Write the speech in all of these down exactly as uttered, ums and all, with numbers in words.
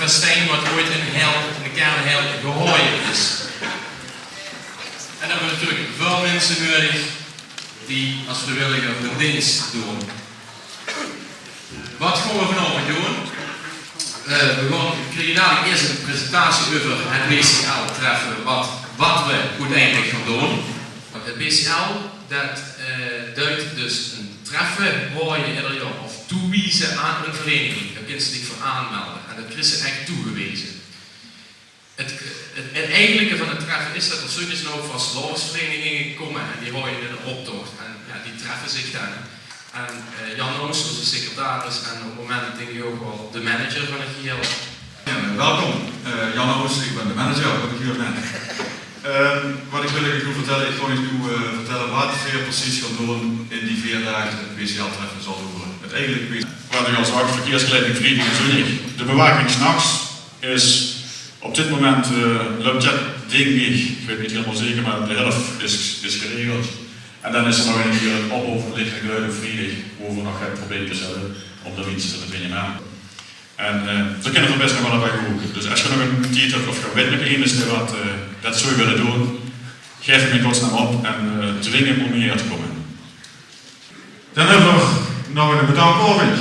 Stien wat ooit in Hel, in de kern Hel gehaoje is. En dan höbbe we natuurlik väöl minse nuuedig die es vriewilliger hun deens doon. Wat gaon we vanaovend doon? Eh, we gaon, we kriege dalik eers ein presentatie euver het B C L-treffe, wat, wat we oeteindelik gaon doon. Want het B C L, det, eh, duit dus ein treffe haoje eder jaor of toewieze aan ein vereiniging. Dao kins se dich veur aanmelde. En det kriegs se ech toegeweze. Het, het, het eigenlike van het treffe is det d'r 's ochtends nog vastelaovesvereiniginge kómme en die haoje eine optoch. En jao, die treffe zich dan. En, eh, Jan Oos, ózze secretaris en op het moment dink ich ouch waal de manager van het geheel. Jao, welkom. Eh, Jan Oos, ich bön de manager, höb ich hie net. Ehm, wat ich wil uch noe vertèlle, ich gaon uch noe, eh, vertèlle wat veer precies gaon doon in die veer daag det het B C L-treffe zal doere. Het eigenlik B C L. Wat ich al zag, verkeersleiding vriedig en zóndig. De bewaking 's nachs is op dit moment, eh, löp det, dink ich, ich weit 't neet hielemaol zeker, mer de hèlf is, is geregeld. En dan is d'r nog ein kier ein opoverlig en geluid op vriedig, wo veer nog get probere te zètte óm de minse te dwinge. En, eh, d'r kinne d'r bès nog waal ein paar geroepe. Dus es geer nog ein tied höb of geer weit nog eine dae wat, eh, det zów wille doon, gaef 'm in godsnaam op en, eh, dwing 'm óm hiehaer te kómme. Dan höbbe v'r nog ein bedankaovend.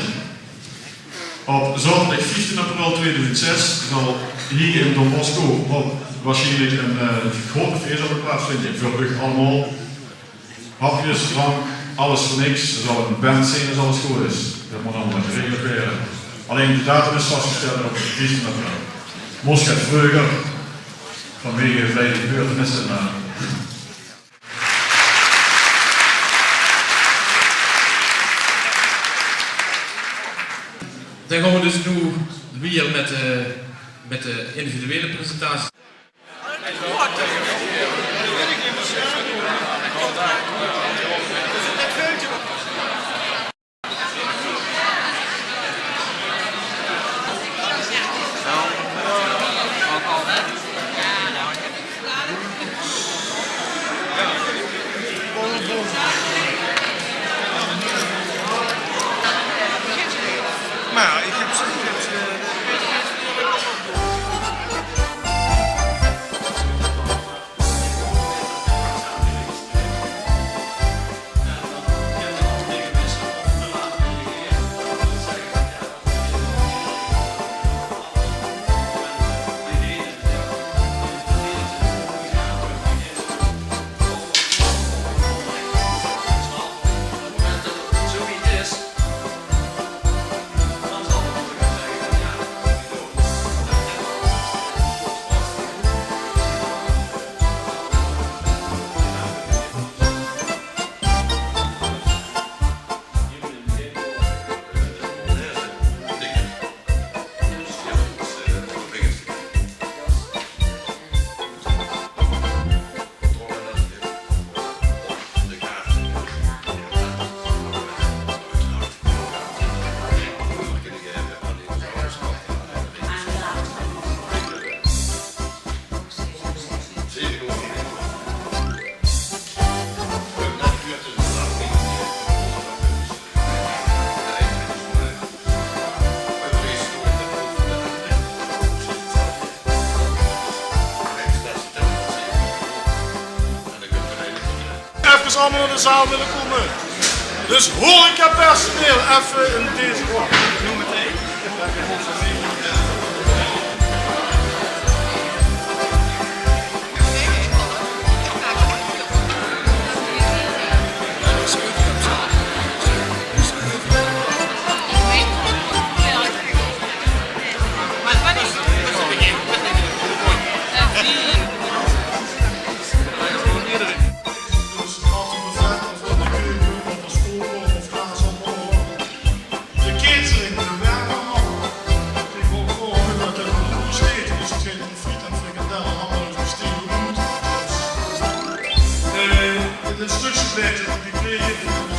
Op zaoterdig vieftien april tweeduizend zes zal hie in Don Bosco op waarsjienlik ein, eh, groot fees op plaatsvinde veur uch allemaol. Hapjes, drank, alles veur niks. D'r zal ein band zeen es alles good is. Det mót allemaol nog geregeld waere. Allein de datum is vasgesteld op vieftien april. Mós get vreuger, vanwege veilige gebeurtenisse, mer Dan gaon we dus noe wiejer mit de, mit de individuele presentatie. Maar ja, ik heb, ik heb, eh, Efkes allemaol nao de zaal wille kómme. Dus horecapersoneel, effe in deze. De catering, de werme man. Ich wil gewoon huure det d'r ein roes steit, dus 't geit óm friet en frikandel en hamburgers bestelle oet. Eh, ein stökske vleis, die kriege